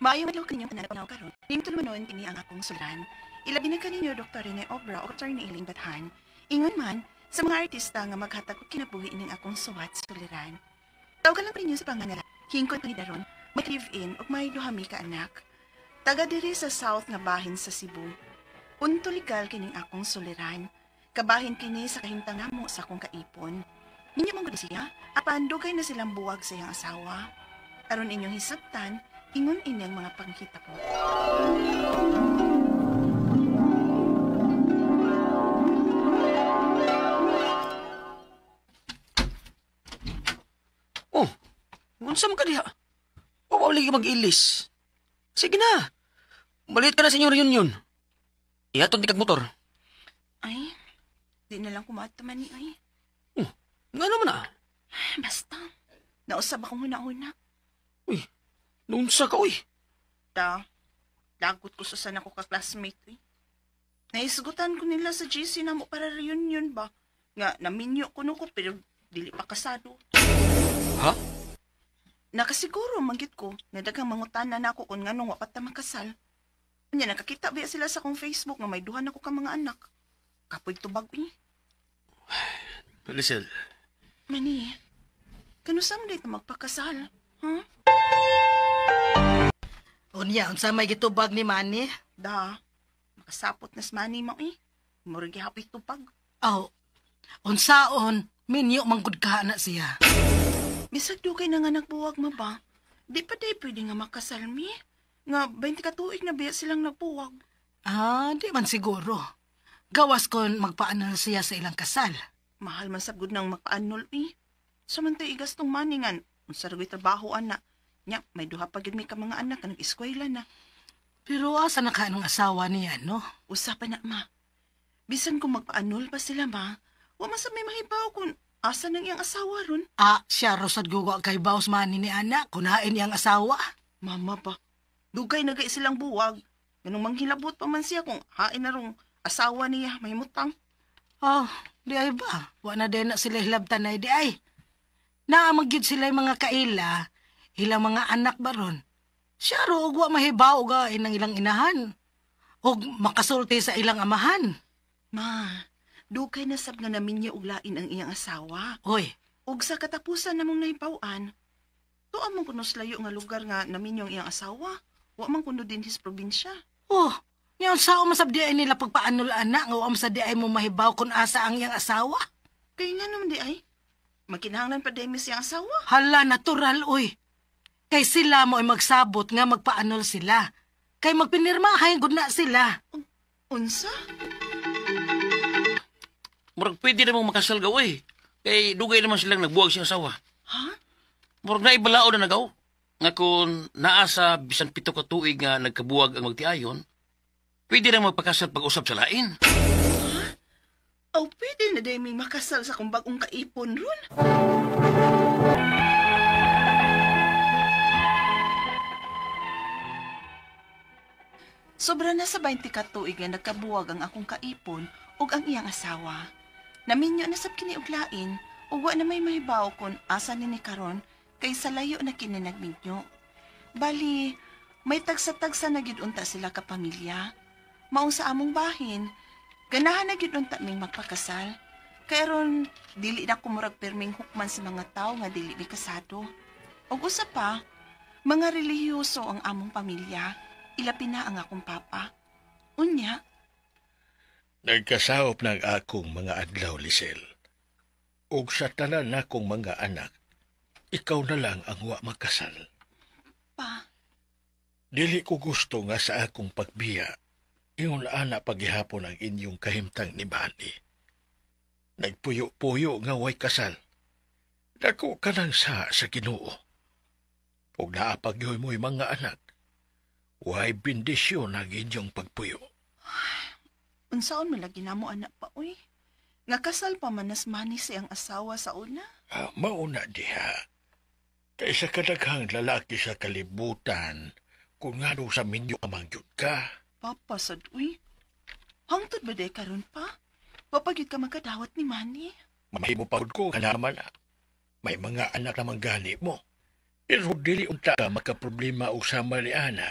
Maayong adlaw kaninyong tanan na karon. Nimtulumanon kini ang akong suliran. Ilabi na kaninyo Dr. Rene Obra o Dr. Aileen Bathan. Ingon man sa mga artista nga maghatag og kinabuhi ning akong suwat suliran. Tawagan lang ninyo sa pangangalan. Hingkon ni daron, may live-in ug may duha mi ka anak. Taga diri sa south nga bahin sa Cebu. Punto legal kining akong suliran. Kabahin kini sa kahimtang namo sa akong kaipon. Ninyo man gud siya, apan dugay na silang buwag sa iyang asawa. Aron inyong hisabtan, ingon inyang mga panghitabo. Oh, unsa man ka diha? Wa lagi mag-ilis. Sige na. Malit ka na sa inyong reunion. Ihatod ni kag motor. Ay, di na lang kumaadto man ni ay. Oh, nga naman ah. Basta, nausab akong huna-huna. Uy, nunsa ka uy. Ta, lagot ko sa sana ko ka-classmate uy. Naisgutan ko nila sa GC na mo para reunion ba? Nga, naminyo ko no ko pero dili pa kasado. Ha? Nakasiguro manggit ko nga daghang mangutana na ako kung nganong wa pa ta makasal. Nya nakakita biya sila sa akong Facebook nga may duha na ko ka mga anak. Kapoy tubag uy. Lisel. Mani, kanusam day ta magpakasal? Huh? Unya, unsa may gitubag ni Manny? Da, makasapot na si Manny mo eh. Murag gihapoy tubag. Aw, unsaon, minyo manggod ka na siya. Bisag dugay na nga nagbuwag ma ba? Di pa day pwede nga makasal mi. Nga 20 ka tuig na biya silang nagbuwag. Ah, di man siguro. Gawas kon magpaanol siya sa ilang kasal. Mahal man sab gud nang magpaanol eh. Samantay igas tong maningan, unsa ra trabaho ana. Nya, may duha pa gyud mi ka mga anak nga nag-eskwela na. Pero asa na ka anong asawa niya, no? Usapan na, ma. Bisan kung magpaanol pa sila, ma, wa man sa may mahibaw kung asa nang iyang asawa ron. Ah, siya rosad guwa kay Baus mani ni anak, kunain iyang asawa. Mama pa, dugay na gay silang buwag. Ganong manghilabot pa man siya kung hain na rong asawa niya, may mutang. Oh, di ay ba? Wa na din na sila hilabtan na di ay. Naamag yun sila yung mga kaila, ilang mga anak ba ron? Siya ro, og wa mahibaw ga inang ilang inahan. Og makasulti sa ilang amahan. Ma, dugay na sab nga namin niya uglain ang iyang asawa. Hoy. Og sa katapusan namong nahibaw-an, tuwa man kuno sa layo nga lugar nga namin ang iyang asawa. Wa man kuno din his probinsya. Oh, ngayon sao masab di ay nila pagpaanol anak nga wa man sa di ay mo mahibaw kung asa ang iyang asawa? Kaya nga naman di ay. Magkinahanglan pa di ay siyang asawa. Hala, natural, uy. Kay sila mo ay magsabot nga magpaanol sila. Kay magpinirmahay gud na sila. Unsa? Murag pwede na mong makasal gaw eh. Kay dugay naman silang nagbuwag siyang asawa. Ha? Murag naibalao na nagaw. Nga kung naa sa bisan 7 ka tuig nga nagkabuwag ang magtiayon, pwede na magpakasal pag-usap sa lain. Ha? O pwede na day may makasal sa kung bagong kaipon ron? Sobra na sa 20 ka tuig nga nagkabuwag ang akong kaipon ug ang iyang asawa. Naminyo na sab kini og lain ug wa na may mahibaw kon asa ni karon kay sa layo na kini nagminyo. Bali, may tagsa-tagsa na gyud unta sila ka pamilya. Maong sa among bahin, ganahan na gyud unta ming magpakasal. Kay aron dili na kumurag pirming hukman sa mga tawo nga dili mi kasado. Ug usa pa, mga relihiyoso ang among pamilya. Ilapi na ang akong papa. Unya, nagkasaop ng akong mga adlaw, Lisel. Ug sa tanan nakong mga anak, ikaw na lang ang wa makasal. Pa? Dili ko gusto nga sa akong pagbiya, ingon ana paghihapon ang inyong kahimtang ni Bani. Nagpuyo-puyo nga way kasal. Dako ka nang sa Ginoo. Ug naapagyoy mo'y mga anak, way bendisyon ang inyong pagpuyo. Unsaon man lagi namo anak pa, uy? Nga kasal pa man nas mani siyang asawa sa una? Ah, mauna diha. Kaysa kadaghang lalaki sa kalibutan, kung ngano sa minyo amang yun ka. Papa, sad, uy. Hangtod ba day karon pa? Wapagid ka magkadawat ni Manny. Mamahimo pa ko ka naman. May mga anak naman gani mo. Pero dili unta ka makaproblema og sama ni ana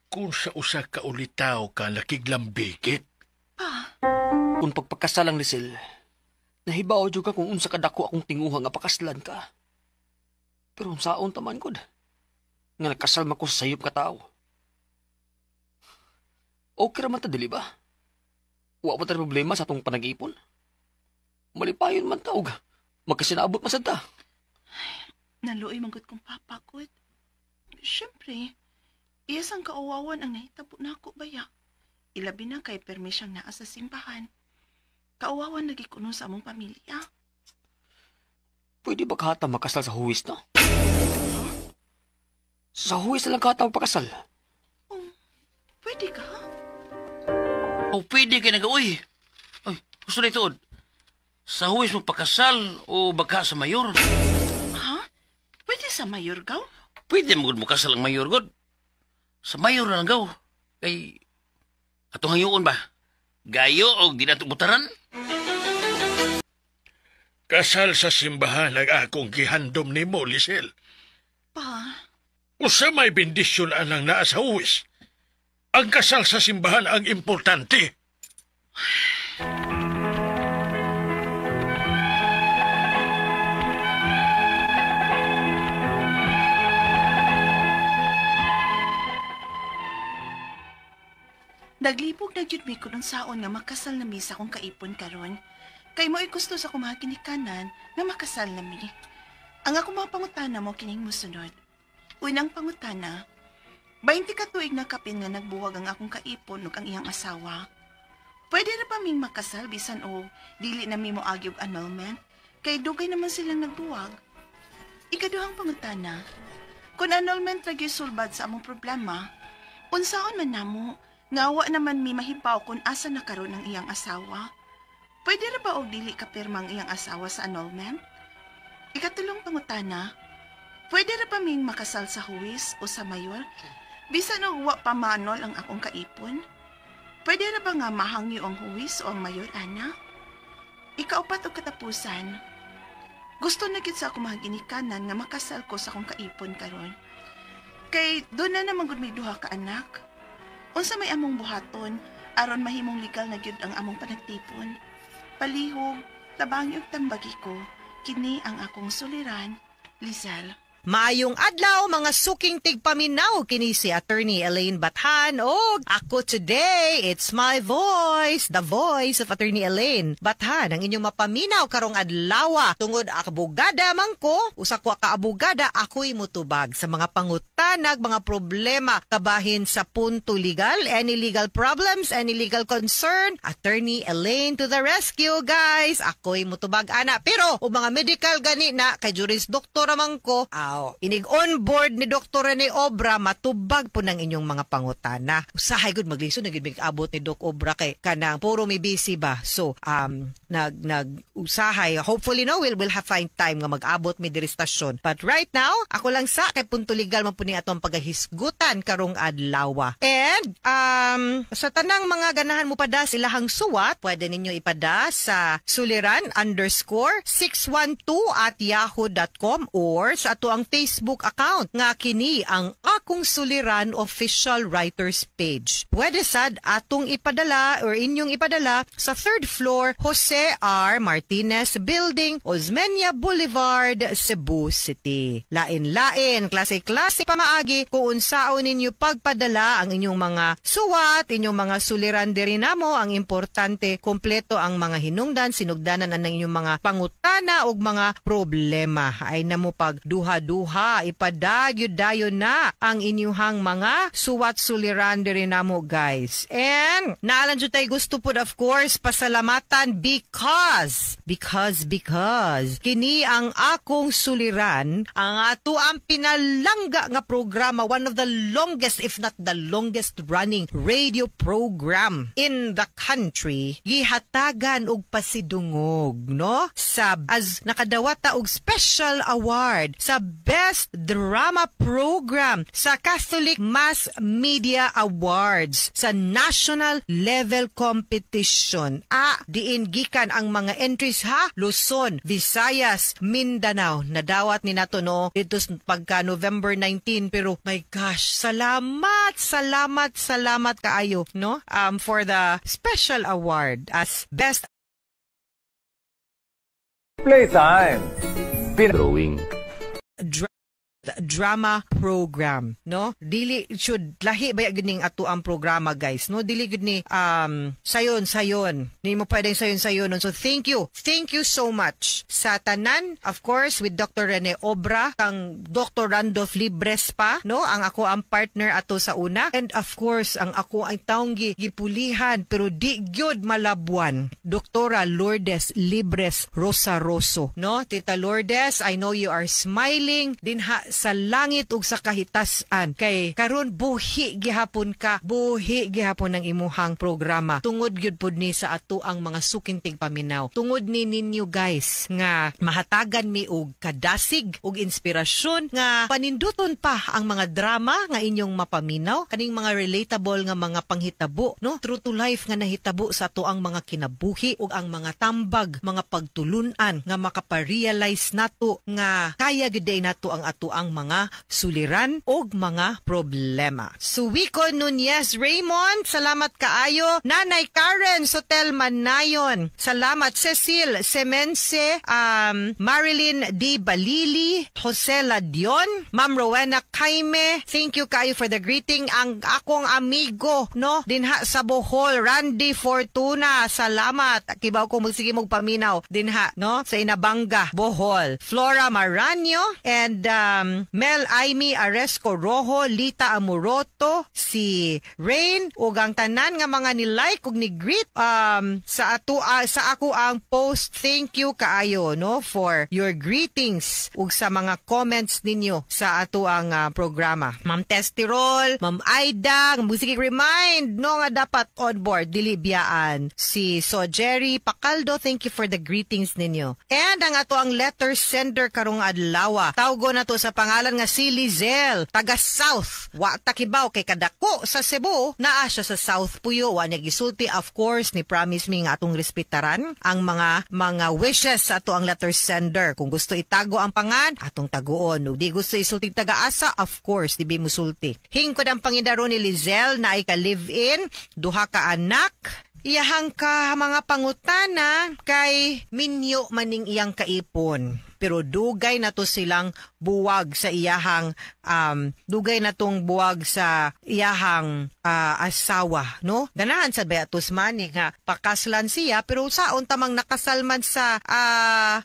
kung sa usa ka ulitaw ka nakiglambigit. Pa, Kung pagpakasalang Lisel, nahibaw jud ka kung unsa kadako akong tinguha nga pakaslan ka. Pero unsaon taman gud? Nga nakasal man ko sa sayop ka tao. Okay ra man ta dili ba? Wa pa ta problema sa atong panag-ipon. Malipayon man ta og magkasinabot man sad ta. Naluoy man gud kong papa gud. Siyempre, iyas ang kauwawan ang nahitabo nako baya. Ilabi na kay permi siyang naa sa simbahan. Kauwawan lagi kuno sa among pamilya. Pwede ba kahata makasal sa huwis, no? Sa huwis na lang kahata magpakasal. Oh, pwede ka? O pwede kay nag-uy. Ay, gusto na ituod. Sa huwis mo pakasal o baka sa mayor? Ha? Pwede sa mayor, gaw? Pwede mo gud mo kasal ang mayor, god. Sa mayor na lang, gaw. Kay, atong hayuon ba? Gayo o di na butaran? Kasal sa simbahan ang akong gihandom nimo, Lisel. Pa, Usa may bendisyon anang naa sa huwis. Ang kasal sa simbahan ang importante. Naglibog na gyud mi kun unsaon nga makasal na mi sa akong kaipon karon. Kay mo'y gusto sa akong mga ginikanan nga makasal na mi. Ang akong mga pangutana mo kining mosunod. Unang pangutana, 20 ka tuig na kapin nga nagbuwag ang akong kaipon ug ang iyang asawa. Pwede na ba ming makasal bisan og dili na mi moagi og annulment? Kay dugay naman silang nagbuwag. Ikaduhang pangutana, kung annulment ra gyud sulbad sa among problema, unsaon man namo nga wa naman mi mahibaw kung asa na karon ang iyang asawa? Pwede ra ba og dili ka pirma ang iyang asawa sa annulment? Ikatulong pangutana, pwede ra ba ming makasal sa huwis o sa mayor? Bisan og wa pa maanol ang akong kaipon? Pwede ra ba nga mahangyo ang huwis o ang mayor, ana? Ikaupat og katapusan, gusto na gid sa akong mga ginikanan nga makasal ko sa akong kaipon karon. Kay doon na naman gud may duha ka anak. Unsa may among buhaton aron mahimong legal na gyud ang among panagtipon. Palihog, tabangi og tambagi ko, kini ang akong suliran, Lizelle. Maayong adlaw mga suking tigpaminaw kini si Attorney Elaine Bathan og ako today, it's my voice, the voice of Attorney Elaine Bathan, ang inyong mapaminaw karong adlaw tungod abogada man ko, usa ko ka abogada, ako'y mutubag sa mga pangutanag, mga problema kabahin sa punto legal, any legal problems, any legal concern, Attorney Elaine to the rescue, guys. Ako'y mutubag ana, pero og mga medical gani na kay juris doktor man ko, aw, inig on board ni Dr. Rene Obra, matubag po ng inyong mga pangutana. Usahay gud maglisod na gud abot ni Doc Obra kay kanang puro mi busy ba. So nag nag usahay, hopefully no we'll have find time nga mag-abot mi diri stasyon. But right now, ako lang sa kay punto legal man po ni atong pagahisgutan karong adlaw. And sa tanang mga ganahan mo pada ilahang suwat, pwede ninyo ipada sa suliran_612@yahoo.com or sa ato ang Facebook account nga kini ang Akong Suliran Official Writers Page. Pwede sad atong ipadala or inyong ipadala sa 3rd floor, Jose R. Martinez Building, Osmeña Boulevard, Cebu City. Lain-lain, klase-klase pamaagi kung unsaon ninyo pagpadala ang inyong mga suwat, inyong mga suliran diri namo. Ang importante, kompleto ang mga hinungdan, sinugdanan ang inyong mga pangutana ug mga problema. Ay namo pag duha-duha, ipadagyo dayon na ang inyuhang mga suwat suliran diri namo, guys. And naalan jud tay gusto pud, of course, pasalamatan because kini ang Akong Suliran, ang ato ang pinalangga nga programa, one of the longest, if not the longest running radio program in the country, gihatagan og pasidungog, no, sa as nakadawata og special award sa Best Drama Program sa Catholic Mass Media Awards sa national level competition. Ah, diin gikan ang mga entries ha, Luzon, Visayas, Mindanao. Nadawat ni nato, no, dito pagka November 19, pero my gosh, salamat, salamat, salamat kaayo, no, for the special award as Best Playtime. Drawing. Drama Program, no? Dili should lahi ba gyud ning ato ang programa, guys, no? Dili gyud ni sayon sayon. Ni mo pwedeng sayon sayon. So thank you. Thank you so much sa tanan, of course, with Dr. Rene Obra, kang Dr. Randolph Libres pa, no? Ang ako ang partner ato sa una, and of course ang ako ang taong gipulihan pero di gyud malabuan, Doktora Lourdes Libres Rosaroso, no? Tita Lourdes, I know you are smiling dinha sa langit ug sa kahitasan kay karon buhi gihapon ka, buhi gihapon ang imuhang programa tungod gyud pud ni sa ato ang mga suking tigpaminaw, tungod ni ninyo, guys, nga mahatagan mi og kadasig ug inspirasyon nga paninduton pa ang mga drama nga inyong mapaminaw, kaning mga relatable nga mga panghitabo, no, true to life nga nahitabo sa ato ang mga kinabuhi ug ang mga tambag, mga pagtulunan nga makapa-realize nato nga kaya gyud nato ang ato ang mga suliran og mga problema. Suwiko Nunez Raymond, salamat kaayo. Nanay Karen Sotel Manayon, salamat. Cecil Semense, Marilyn D. Balili, Jose Ladion, Ma'am Rowena Kaime, thank you kaayo for the greeting. Ang akong amigo, no, dinha sa Bohol, Randy Fortuna, salamat. Kibaw ko magsige mong paminaw dinha, no, sa Inabanga, Bohol. Flora Maranio and Mel Aimee Aresco Rojo, Lita Amoroto, si Rain, ug ang tanan nga mga ni-like ug ni-greet sa ato sa ako ang post. Thank you kaayo, no, for your greetings ug sa mga comments ninyo sa ato ang programa. Ma'am Testirol, Ma'am Aida, musige remind, no, nga dapat on board dili biyaan. Si So Jerry Pacaldo, thank you for the greetings ninyo. And ang ato ang letter sender karong adlaw. Tawgo na to sa pangalan nga si Lizelle, taga South. Wa ta kibaw kay kadako sa Cebu, naa siya sa South Puyo, wa niya gisulti. Of course, ni promise mi nga atong respetaran ang mga wishes sa ato ang letter sender. Kung gusto itago ang pangan, atong taguon. Ug di gusto isulti taga-asa, of course, di ba musulti. Hingkod ang pangidaro ni Lizelle na ay ka live-in, duha ka anak. Iyahang ka mga pangutana kay minyo maning iyang kaipon. Pero dugay na to silang buwag sa iyahang dugay na tong buwag sa iyahang asawa, no? Ganahan sa Beatus Mani nga pakaslan siya, pero saon tamang nakasal man sa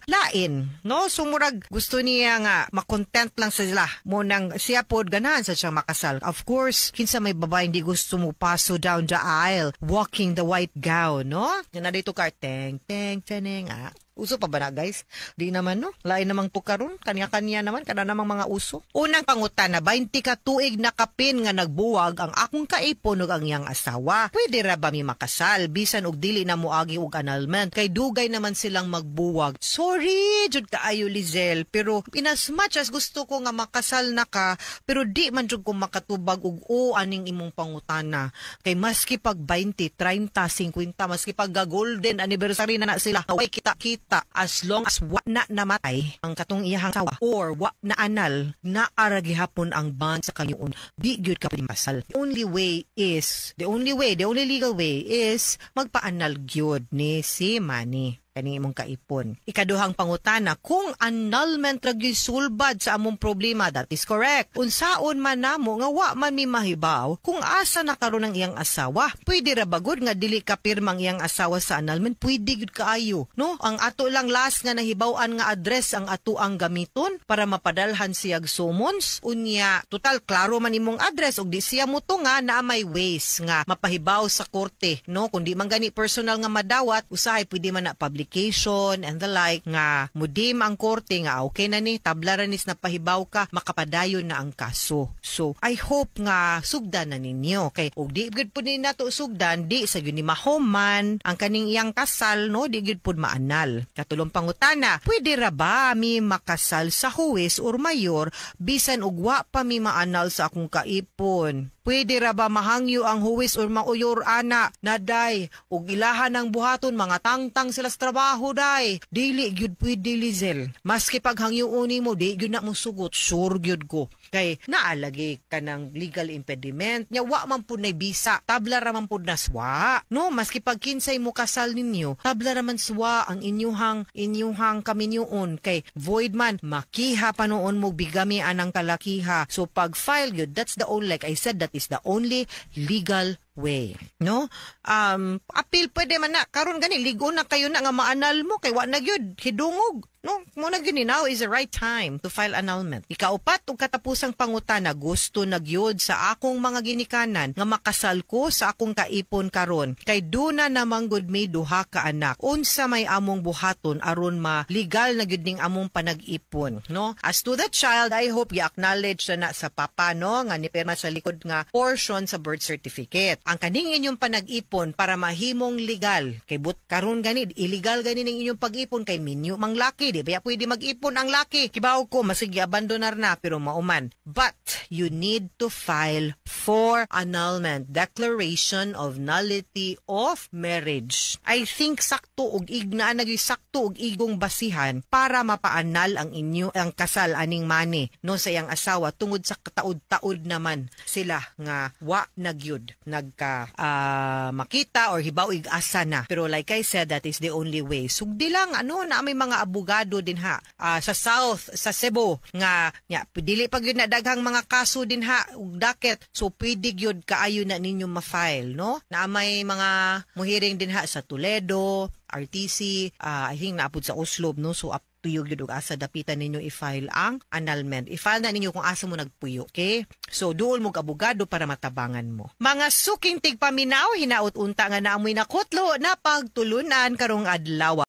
lain, no? Sumurag gusto niya nga makontent lang sila mo nang siya pod ganahan sa siyang makasal. Of course, kinsa may babae hindi gusto mo paso down the aisle walking the white gown, no? Na dito kar teng teng teneng ah. Uso pa ba na, guys? Di naman, no? Lain namang tukaron. Kanya-kanya naman. Kada namang mga uso. Unang pangutana, 20 ka tuig nakapin nga nagbuwag ang akong kaipon ug ang iyang asawa. Pwede ra ba mi makasal? Bisan og dili na moagi og annulment. Kay dugay naman silang magbuwag. Sorry, jud kaayo, Lizelle. Pero in as much as gusto ko nga makasal na ka, pero di man jud ko makatubag og o aning imong pangutana. Kay maski pag 20, 30, 50, maski pag golden anniversary na na sila, way kita kita, as long as wa na namatay ang katong iyahang asawa or wa na anal, naara gihapon ang bond sa kanyuon, di gyud ka pwede makasal. The only way is, the only way, the only legal way is magpa-anal gyud ni si Manny kaning imong kaipon. Ikaduhang pangutana, kung annulment ra gyud sulbad sa among problema, that is correct. Unsaon man namo nga wa man mi mahibaw kung asa na karon ang iyang asawa? Pwede ra bagod nga dili ka pirmang iyang asawa sa annulment? Pwede gyud kaayo, no? Ang ato lang last nga nahibaw-an nga address ang ato ang gamiton para mapadalhan siyag summons. Unya, total klaro man imong address ug di siya mutunga, naa may ways nga mapahibaw sa korte, no? Kung di man gani personal nga madawat, usahay pwede man na public. application and the like nga mudim ang korte nga okay na ni, tabla ra nis napahibaw ka, makapadayon na ang kaso. So I hope nga sugdan na ninyo kay og di gyud pud ni nato sugdan, di sa gyud ni mahuman ang kaning iyang kasal, no, di gyud pud maanal. Katulong pangutana, pwede ra ba mi makasal sa huwes or mayor bisan og wa pa mi maanal sa akong kaipon? Pwede ra ba mahangyo ang huwes or mayor ana? Naday, og ilahan ang buhaton, mga tangtang sila sa trabaho, day. Dili gyud pwede, Lizel. Maski paghangyoon mo, di gyud na mo sugot, sure gyud ko. Kay naalagi ka ng legal impediment, nya wa man pud nay bisa, tabla ra man pud na swa. No, maski pag kinsay mo kasal ninyo, tabla ra man swa ang inyuhang kaminyoon kay void man, makiha pa noon mo bigami anang kalakiha. So pag file gyud, that's the only, like I said, that is the only legal way, no? Appeal pwede man na karon gani, ligo na kayo na nga maanal mo kay wa na gyud hidungog, no? Mo na gyud ni, now is the right time to file annulment. Ikaupat ug katapusang pangutana, gusto na gyud sa akong mga ginikanan nga makasal ko sa akong kaipon karon kay duna namang gud may duha ka anak. Unsa may among buhaton aron ma legal na gyud ning among panag-ipon, no? As to the child, I hope gi-acknowledge na na sa papa, no, nga ni pirma sa likod nga portion sa birth certificate ang kaning inyong panag-ipon para mahimong legal, kay but karon gani illegal gani ning inyong pag-ipon kay minyo mang laki, di ba pwede mag-ipon ang laki? Kibaw ko masig abandonar na, pero mauman, but you need to file for annulment, declaration of nullity of marriage. I think sakto og igna na gyud, sakto og igong basihan para mapaanal ang inyo ang kasal aning mani, no, sa iyang asawa, tungod sa kataud-taud naman sila nga wa na gyud nagka makita or hibaw ig asa na. Pero like I said, that is the only way. Sugdi lang ano na may mga abogado din ha sa South, sa Cebu, nga nya dili pa gyud na daghang mga kaso din ha ug daket, so pwede gyud kaayo na ninyo ma-file, no? Na may mga muhiring din ha sa Toledo RTC, I think naapod sa Oslob, no? So up to you gyud ug asa dapitan ninyo i-file ang annulment. I-file na ninyo kung asa mo nagpuyo, okay? So duol mo abogado para matabangan mo. Mga suking tigpaminaw, hinaot unta nga naamoy nakutlo na pagtulunan karong adlaw.